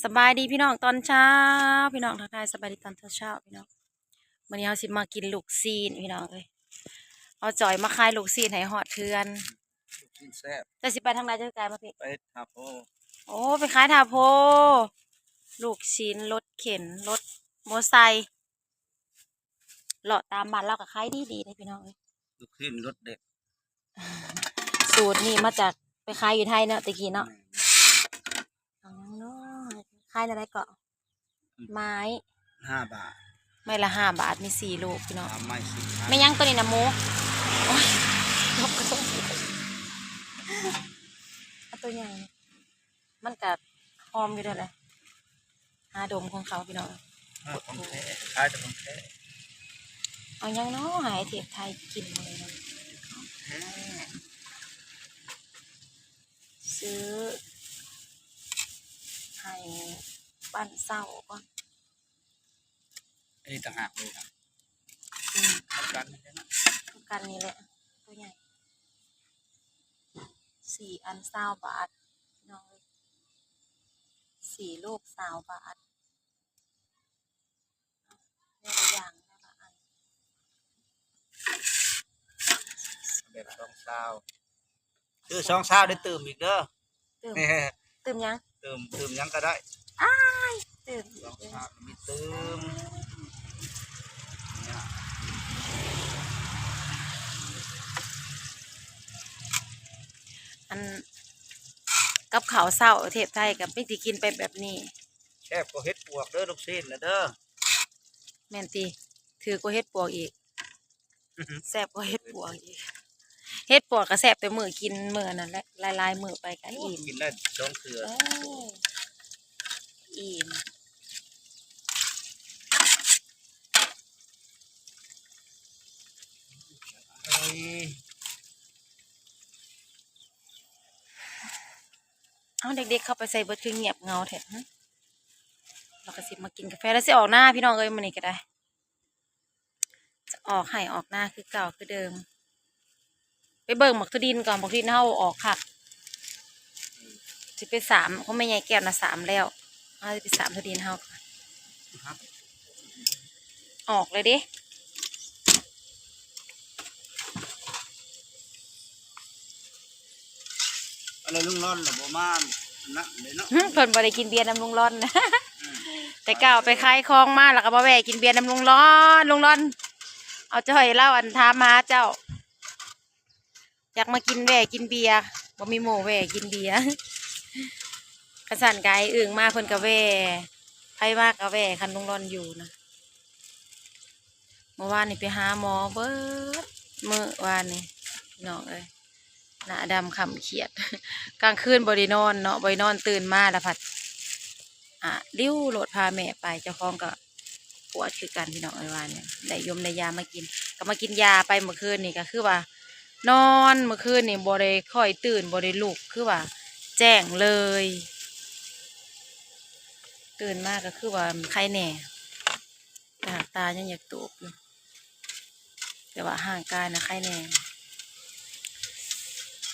ສະບາຍດີພີ່ນ້ອງຕອນເຊົ້າ ພີ່ນ້ອງ ທັກທາຍສະບາຍດີຕອນເຊົ້າໆ ພີ່ນ້ອງ. ມື້ນີ້ເຮົາຊິມາກິນລູກຊີ້ນ ພີ່ນ້ອງເອີຍ. ເອົາຈອຍມາຂາຍລູກຊີ້ນໃຫ້ຮອດເຮືອນ. ລູກຊີ້ນແຊບ. ເຈົ້າຊິໄປທາງໃດ? ເຈົ້າກາຍມາພີ້. ໄປທ່າໂພ. ໂອ້ ໄປຂາຍທ່າໂພ. ລູກຊີ້ນລົດເຂັນ ລົດມໍໄຊ ເລາະຕາມບ້ານລາວກໍຂາຍດີໆເດ້ ພີ່ນ້ອງເອີຍ. ລູກຊີ້ນລົດເດັກ. ສູດນີ້ມາຈາກໄປຂາຍຢູ່ໄທເນາະ ແຕ່ກີ້ເນາະ. ແມ່ນ. ເອົາຫຍັງເນາະ? ຂາຍແນວໃດເກາະ? ອືມ ໄມ້ ຫ້າບາດ. ໄມ້ລະຫ້າບາດ ມີສີ່ລູກ ພີ່ນ້ອງ. ສາມໄມ້ ສີ່ພັນ. ແມ່ນຫຍັງໂຕນີ້ນະ? ໝູ. ໂອ້ຍ ເອົາໂຕໃຫຍ່. ມັນກະຫອມຢູ່ເດ້ແຫຼະ ຫາດົມຂອງເຂົາ ພີ່ນ້ອງ. ເອີ ຂອງແທ້ ຂາຍແຕ່ຂອງແທ້. ເອົາຫຍັງເນາະ ໃຫ້ເທບໄທກິນມື້ນີ້? ຂອງແທ້. ຊື້ໃຫ້ບ້ານເຊົ່າກ່ອນ. ອັນນີ້ຕ່າງຫາກເລີຍນະ. ອືມ ນຳກັນນີ້ແຫຼະນະ ນຳກັນນີ້ແຫຼະ ໂຕໃຫຍ່. ສີ່ອັນຊາວບາດ ພີ່ນ້ອງເອີຍ ສີ່ລູກຊາວບາດ. ແມ່ນລະຢ່າງ ແມ່ນລະອັນ ແບບສອງຊາວ. ຊື້ສອງຊາວໄດ້ຕື່ມອີກເດີ. ຕື່ມ ຕື່ມຫຍັງ? ຕື່ມ ຕື່ມຫຍັງກໍໄດ້. ອ້າຍ ຕື່ມອີກເດີ. ສອງຊາວມີຕື່ມ. ອັນ ກັບເຂົ້າເຊົ້າເທບໄທກໍມີແຕ່ກິນໄປແບບນີ້. ແຊບກວ່າເຫັດປວກເດີ ລູກຊີ້ນນະເດີ. ແມ່ນຕິ? ຖືກກວ່າເຫັດປວກອີກ. ແຊບກວ່າເຫັດປວກອີກ. ເຫັດປວກກໍແຊບແຕ່ມື້ກິນມື້ນັ້ນແຫຼະ ຫຼາຍໆມື້ໄປກໍອີ່ມ. ໂອ້ ກິນໄດ້ສອງເທື່ອ. ເອີ ອີ່ມ. ເອົາ ເດັກໆເຂົ້າໄປໃສເບິດ ຄືງຽບເຫງົາແທ້? ຫຶ ລາວກໍຊິມາກິນກາແຟ ລາວຊິອອກນາ ພີ່ນ້ອງເອີຍ ມື້ນີ້ກໍໄດ້ ຈະອອກໄຮ່ອອກນາຄືເກົ່າຄືເດີມ. ໄປເບິ່ງໝາກຖົ່ວດິນກ່ອນ ໝາກຖົ່ວດິນເຮົາອອກຄັກ. ຊິໄປສາມ ຂອງແມ່ໃຫຍ່ແກ້ວນະ ສາມແລ້ວ ເຮົາຊິໄປສາມຖົ່ວດິນເຮົາ. ອອກເລີຍເດ້. ອັນນັ້ນລຸງລອນລະບໍ່ມານັ້ນເດ້ເນາະ. ຫຶ ເພິ່ນບໍ່ໄດ້ກິນເບຍນຳລຸງລອນ. ອືມ ແຕ່ເກົ່າໄປຂາຍຂອງມາ ແລ້ວກໍມາແວ່ກິນເບຍນຳລຸງລອນ. ລຸງລອນ ເອົາຈອຍລາວ ອັນ ຖາມຫາເຈົ້າ. ຢາກມາກິນແວ່ກິນເບຍ ບໍ່ມີໝູ່ແວ່ກິນເບຍ. ຄັນຊັ້ນກະອ້າຍອຶ່ງມາເພິ່ນກະແວ່ ໃຜມາກະແວ່ ຄັນລຸງລອນຢູ່ນະ. ມື້ວານນີ້ໄປຫາໝໍເບິດມື້ວານນີ້ ພີ່ນ້ອງເອີຍ ໜ້າດຳຄ້ຳຄຽດ. ກາງຄືນບໍ່ໄດ້ນອນເນາະ ບໍ່ໄດ້ນອນ ຕື່ນມາລະພັດ ອາ ລິ້ວໂລດພາແມ່ໄປ. ເຈົ້າຂອງກະ ປວດຄືກັນ ພີ່ນ້ອງເອີຍ ວ່ານີ້ໄດ້ຍົມໄດ້ຢາມາກິນ ກໍມາກິນຢາໄປ. ມື້ຄືນນີ້ກໍຄືວ່ານອນ ມື້ຄືນນີ້ບໍ່ໄດ້ຄ່ອຍຕື່ນ ບໍ່ໄດ້ລຸກ ຄືວ່າແຈ້ງເລີຍ. ຕື່ນມາກໍຄືວ່າໄຄແດ່ ແຕ່ຫາກຕາຍັງຢາກໂຕກຢູ່ ແຕ່ວ່າຮ່າງກາຍນະໄຄແດ່.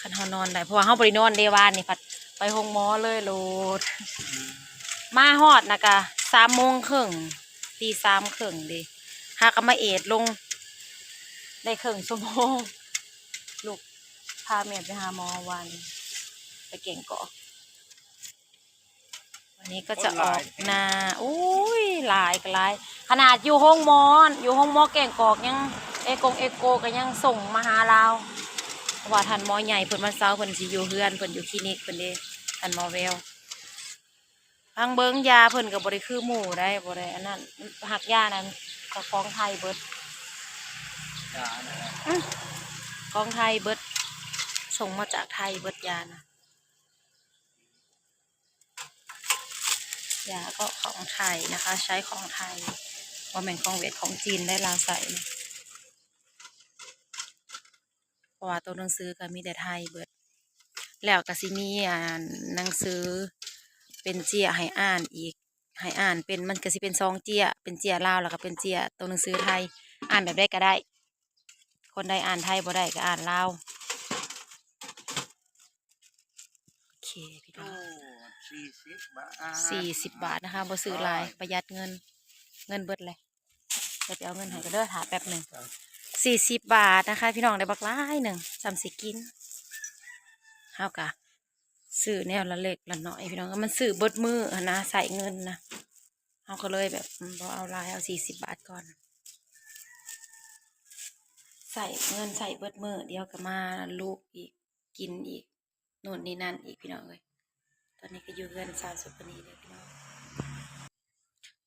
ຄັນເຮົານອນໄດ້ ເພາະວ່າເຮົາບໍ່ໄດ້ນອນເດ້ ວານນີ້ພັດໄປໂຮງໝໍເລີຍໂລດ. ມາຮອດນະກະສາມໂມງເຄິ່ງ ຕີສາມເຄິ່ງເດ້ ຫາກໍມາເອດລົງໄດ້ເຄິ່ງຊົ່ວໂມງ. ລູກພາແມ່ໄປຫາໝໍວານນີ້ ໄປແກງກອກ. ວັນນີ້ກໍຈະອອກນາ. ໂອ້ຍ ຫຼາຍກໍຫຼາຍ ຂະໜາດຢູ່ໂຮງໝໍ ຢູ່ໂຮງໝໍແກງກອກຍັງ ເອກົງເອໂກກໍຍັງສົ່ງມາຫາລາວ ເພາະວ່າທ່ານໝໍໃຫຍ່ເພິ່ນ ວັນເສົາເພິ່ນຊິຢູ່ເຮືອນ ເພິ່ນຢູ່ຄລີນິກເພິ່ນເດ້ ທ່ານໝໍແວວ. ຟັງເບິ່ງ ຢາເພິ່ນກໍບໍ່ໄດ້ຄືໝູ່ໃດ໋ ບໍ່ໄດ້ອັນນັ້ນ ຮັກຢານັ້ນກໍຂອງໄທເບິດ ຢານັ້ນ ອື ຂອງໄທເບິດ ສົ່ງມາຈາກໄທເບິດຢານະ. ຢາກໍຂອງໄທນະຄະ ໃຊ້ຂອງໄທ ບໍ່ແມ່ນຂອງຫວຽດຂອງຈີນໄດ໋ ລາວໃຊ້ນະ. ເພາະວ່າໂຕໜັງສືກໍມີແຕ່ໄທເບິດ ແລ້ວກໍຊິມີ ອັນ ໜັງສືເປັນເຈ້ຍໃຫ້ອ່ານອີກ ໃຫ້ອ່ານເປັນ ມັນກໍຊິເປັນສອງເຈ້ຍ ເປັນເຈ້ຍລາວ ແລ້ວກໍເປັນເຈ້ຍໂຕໜັງສືໄທ ອ່ານແບບໃດກໍໄດ້ ຄົນໃດອ່ານໄທບໍ່ໄດ້ກໍອ່ານລາວ. ໂອເຄ ພີ່ນ້ອງ ໂອ້ ສີ່ສິບບາດ ສີ່ສິບບາດນະຄະ ບໍ່ຊື້ຫຼາຍ ປະຢັດເງິນ ເງິນເບິດແຫຼະ. ດຽວໄປເອົາເງິນໃຫ້ກັນເດີ ຖ້າແປັບໜຶ່ງ. ສີ່ສິບບາດນະຄະພີ່ນ້ອງ ໄດ້ບັກຫຼາຍໜຶ່ງ ສ່ຳຊິກິນ. ເຮົາກະຊື້ແນວລະເລັກລະນ້ອຍພີ່ນ້ອງ ມັນຊື້ເບິດມື້ຫັ້ນນະ ໃຊ້ເງິນນະ. ເຮົາກໍເລີຍແບບ ອືມ ບໍ່ເອົາຫຼາຍ ເອົາສີ່ສິບບາດກ່ອນ. ໃຊ້ເງິນໃຊ້ເບິດມື້ ດຽວກໍມາລູກອີກ ກິນອີກ ໂນ່ນນີ້ນັ້ນອີກພີ່ນ້ອງເອີຍ. ຕອນນີ້ກໍຢູ່ເຮືອນສາວສຸພະນີເດີພີ່ນ້ອງ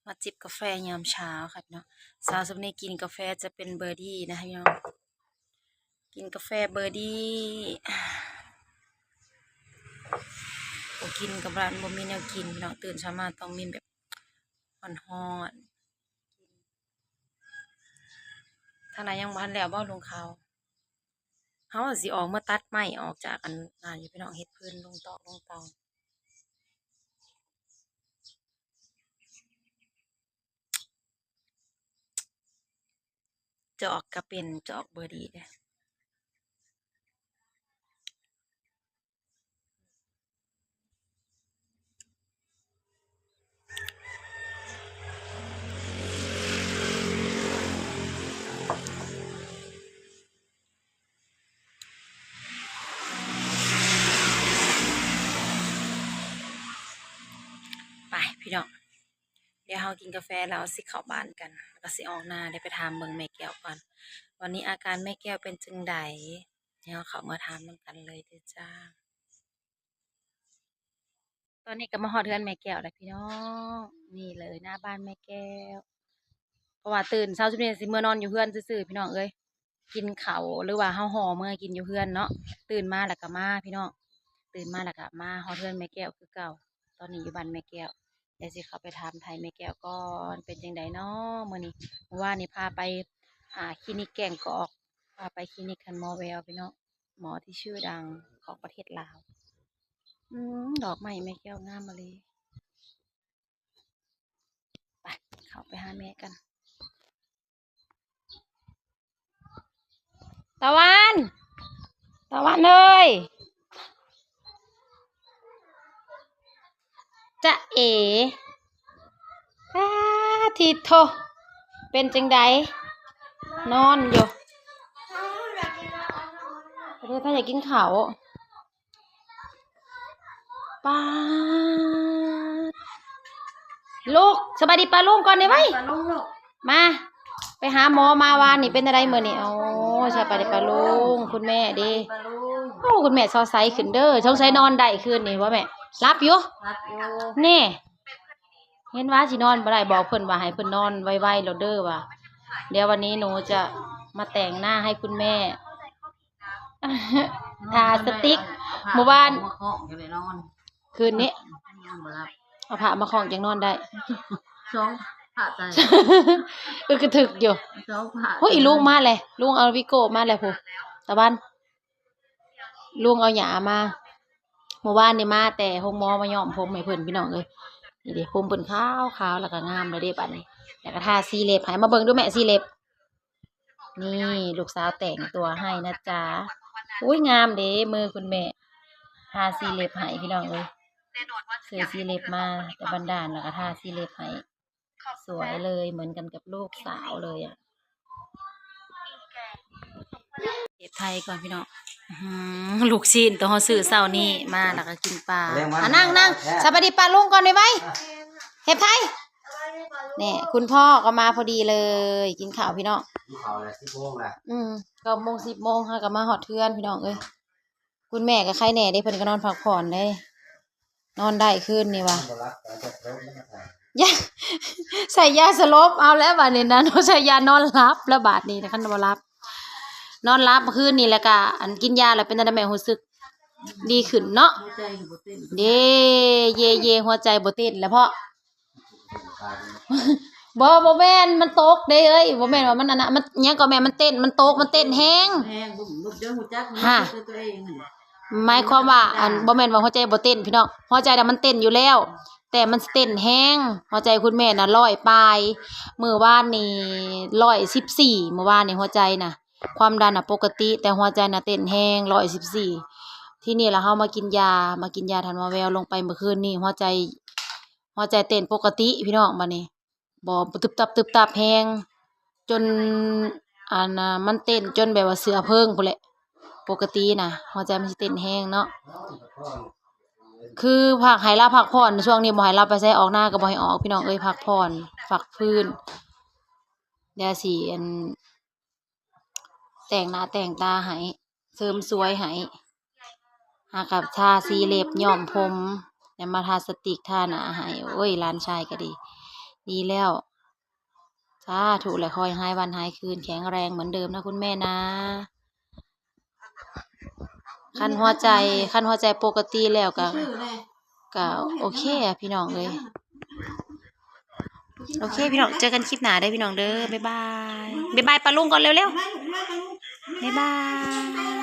ມາຈິບກາແຟຍາມເຊົ້າຄ່ະພີ່ນ້ອງ. ສາວສຸພະນີກິນກາແຟຈະເປັນເບີດີ້ນະພີ່ນ້ອງ ກິນກາແຟເບີດີ້. ບໍ່ກິນກໍບໍ່ໄດ້ ບໍ່ມີແນວກິນພີ່ນ້ອງ ຕື່ນເຊົ້າມາຕ້ອງມີແບບຮ້ອນໆ. ທາງໃດຍັງບໍ່ທັນແລ້ວບໍ່ ລຸງເຂົາ? ເຮົາຊິອອກມາຕັດໄມ້ອອກຈາກອັນນັ້ນຢູ່ພີ່ນ້ອງ ເຮັດພື້ນລົງຕອກລົງເຕົາ. ຈອກກະເປັນ ຈອກເບີດີ້ເດ້. ໄປພີ່ນ້ອງ ດຽວເຮົາກິນກາແຟແລ້ວຊິເຂົ້າບ້ານກັນ ແລ້ວກໍຊິອອກໜ້າ ດຽວໄປຖາມເບິ່ງແມ່ແກ້ວກ່ອນ ວັນນີ້ອາການແມ່ແກ້ວເປັນຈັ່ງໃດ. ດຽວເຮົາເຂົ້າເມືອຖາມນຳກັນເລີຍເດີຈ້າ. ຕອນນີ້ກໍມາຮອດເຮືອນແມ່ແກ້ວແລ້ວພີ່ນ້ອງ ນີ້ເລີຍ ໜ້າບ້ານແມ່ແກ້ວ ເພາະວ່າຕື່ນເຊົ້າຊຸມນີ້ຊິເມືອນອນຢູ່ເຮືອນຊື່ໆ ພີ່ນ້ອງເອີຍ. ກິນເຂົ້າ ຫຼືວ່າເຮົາຫໍ່ເມືອກິນຢູ່ເຮືອນເນາະ. ຕື່ນມາແລ້ວກໍມາພີ່ນ້ອງ ຕື່ນມາແລ້ວກໍມາຮອດເຮືອນແມ່ແກ້ວຄືເກົ່າ. ຕອນນີ້ຢູ່ບ້ານແມ່ແກ້ວ ດຽວຊິເຂົ້າໄປຖາມໄຖ່ແມ່ແກ້ວກ່ອນ ເປັນຈັ່ງໃດເນາະມື້ນີ້. ມື້ວານນີ້ພາໄປ ອ່າ ຄລີນິກແກ້ງກອກ ພາໄປຄລີນິກຄັນໝໍແວວພີ່ນ້ອງ ໝໍທີ່ຊື່ດັງຂອງປະເທດລາວ. ອືມ ດອກໄມ້ແມ່ແກ້ວງາມອີ່ຫຼີ. ໄປ ເຂົ້າໄປຫາແມ່ກັນ. ຕາວັນ ຕາວັນເອີຍ ຈະເອ ປາທິດໂທ ເປັນຈັ່ງໃດ? ນອນຢູ່ ເພິ່ນຢາກກິນເຂົ້າ. ປາດ ລູກ ສະບາຍດີປ້າລຸງກ່ອນນີ້ໄວ. ມາ ໄປຫາໝໍມາວານນີ້ ເປັນຈັ່ງໃດມື້ນີ້? ໂອ້ ສະບາຍດີປ້າລຸງ ຄຸນແມ່ເດ້. ໂອ້ ຄຸນແມ່ສອດໃສຂຶ້ນເດີ ສົງໄສນອນໄດ້ຄືນນີ້ບໍ່ແມ່? ຫຼັບຢູ່ ຫຼັບຢູ່ ນີ້ ເຫັນວ່າຊິນອນບໍ່ໄດ້ ບອກເພິ່ນວ່າໃຫ້ເພິ່ນນອນໄວໆໂລດເດີວ່າ ດຽວວັນນີ້ໜູຈະມາແຕ່ງໜ້າໃຫ້ຄຸນແມ່ ທາສະຕິກ ເອົາຜ້າ ມື້ວານ ມາຄ້ອງຈັ່ງໄດ້ນອນ ຄືນນີ້ ນອນບໍ່ຫຼັບ ເອົາຜ້າມາຄ້ອງຈັ່ງນອນໄດ້ ສອງຜ້າໃສ່ ເອີ ກະຖືກຢູ່ ສອງຜ້າ. ໂອ້ຍ ອີລຸງມາແລ້ວ ລຸງເອົາວິໂກ້ມາແລ້ວພຸ້ນ ຕາວັນ ລຸງເອົາຫຍ້າມາ ມື້ວານນີ້ມາແຕ່ໂຮງໝໍ ມາຍ້ອມຜົມໃຫ້ເພິ່ນ ພີ່ນ້ອງເອີຍ. ນີ້ເດ້ ຜົມເພິ່ນຂາວໆ ແລ້ວກະງາມແລ້ວເດ້ບາດນີ້ ແລ້ວກະທາສີເລັບໃຫ້ ມາເບິ່ງດູແມ່ ສີເລັບ. ນີ້ລູກສາວແຕ່ງຕົວໃຫ້ນະຈ໊ະ. ໂອ້ຍ ງາມເດ້ ມືຄຸນແມ່ ທາສີເລັບໃຫ້ພີ່ນ້ອງເອີຍ. ຊື້ສີເລັບມາແຕ່ບັນດານ ແລ້ວກໍທາສີເລັບໃຫ້ ສວຍເລີຍ ເໝືອນກັນກັບລູກສາວເລີຍອະ. ເກັບໄທກ່ອນພີ່ນ້ອງ. ອື ລູກຊີ້ນໂຕເຮົາຊື້ເຊົ້ານີ້ມາ ແລ້ວກໍກິນປາ. ອ່ະ ນັ່ງໆ ສະບາຍດີປ້າລຸງກ່ອນໄວໆ ເກັບໄທ. ນີ້ ຄຸນພໍ່ກໍມາພໍດີເລີຍ ກິນເຂົ້າພີ່ນ້ອງ. ກິນເຂົ້າແລ້ວ ສິບໂມງແລ້ວ. ອືມ ເກົ້າໂມງ ສິບໂມງ ເຮົາກໍມາຮອດເຮືອນພີ່ນ້ອງເອີຍ. ຄຸນແມ່ກໍໄຄແນ່ເດ້ ເພິ່ນກໍນອນພັກຜ່ອນເດ້ ນອນໄດ້ຄືນນີ້ວ່າ. ນອນບໍ່ຫຼັບ ໃສ່ຢາສະຫຼົບ ຢາ ໃສ່ຢາສະຫຼົບ ເອົາແລ້ວບາດນີ້ນະ ໃສ່ຢານອນຫຼັບແລ້ວບາດນີ້ນະ ຄັນບໍ່ຫຼັບ ນອນຫຼັບຄືນນີ້ ແລ້ວກໍ ອັນ ກິນຢາແລ້ວເປັນຈັ່ງໃດແມ່ ຮູ້ສຶກດີຂຶ້ນເນາະ? ຫົວໃຈບໍ່ເຕັ້ນ ເດ້ ເຢໆ ຫົວໃຈບໍ່ເຕັ້ນແລ້ວເພາະ ບໍ່ ບໍ່ແມ່ນ ມັນຕົກເດ້ເອີຍ ບໍ່ແມ່ນວ່າມັນອັນນະ ມັນຫຍັງກໍແມ່ນ ມັນເຕັ້ນ ມັນຕົກ ມັນເຕັ້ນແຮງ ແຮງ ຮະ ໝາຍຄວາມວ່າ ອັນ ບໍ່ແມ່ນວ່າຫົວໃຈບໍ່ເຕັ້ນພີ່ນ້ອງ ຫົວໃຈນະມັນເຕັ້ນຢູ່ແລ້ວ ແຕ່ມັນເຕັ້ນແຮງ ຫົວໃຈຄຸນແມ່ນະຮ້ອຍປາຍ ມື້ວານນີ້ຮ້ອຍສິບສີ່ ມື້ວານນີ້ຫົວໃຈນະ ຄວາມດັນນະປົກກະຕິ ແຕ່ຫົວໃຈນະເຕັ້ນແຮງ ຮ້ອຍສິບສີ່. ທີນີ້ລະເຮົາມາກິນຢາ ມາກິນຢາ ທ່ານໝໍແວວລົງໄປເມື່ອຄືນນີ້ ຫົວໃຈ ຫົວໃຈເຕັ້ນປົກກະຕິພີ່ນ້ອງ ບາດນີ້ ບໍ່ຕຶບຕັບຕຶບຕັບແຮງ ຈົນ ອັນນ່າ ມັນເຕັ້ນຈົນແບບວ່າເຊື້ອເພີງພຸ້ນແຫຼະ. ປົກກະຕິນະ ຫົວໃຈມັນຊິເຕັ້ນແຮງເນາະ ຄືພັກ ໃຫ້ລາວພັກຜ່ອນ ຊ່ວງນີ້ບໍ່ໃຫ້ລາວໄປໃສ ອອກໜ້າກໍບໍ່ໃຫ້ອອກ ພີ່ນ້ອງເອີຍ ພັກຜ່ອນ ພັກຟື້ນ ດຽວຊິ ອັນ ແຕ່ງໜ້າແຕ່ງຕາໃຫ້ ເສີມສວຍໃຫ້ ຫາກັບທາສີເລັບ ຍ້ອມຜົມ ແລ້ວມາທາສະຕິກ ທາໜ້າໃຫ້. ໂອ້ຍ ຫຼານຊາຍກໍດີ ດີແລ້ວ ສາທຸ ແລະ ຂໍໃຫ້ຫາຍວັນຫາຍຄືນ ແຂງແຮງເໝືອນເດີມນະຄຸນແມ່ນະ. ຄັນຫົວໃຈ ຄັນຫົວໃຈປົກກະຕິແລ້ວກໍ ກໍໂອເຄອະ ພີ່ນ້ອງເອີຍ. ໂອເຄ ພີ່ນ້ອງ ເຈີກັນຄລິບໜ້າເດີ ພີ່ນ້ອງເດີ ບາຍບາຍ ບາຍບາຍປ້າລຸງກ່ອນເລັວໆ ບາຍບາຍ.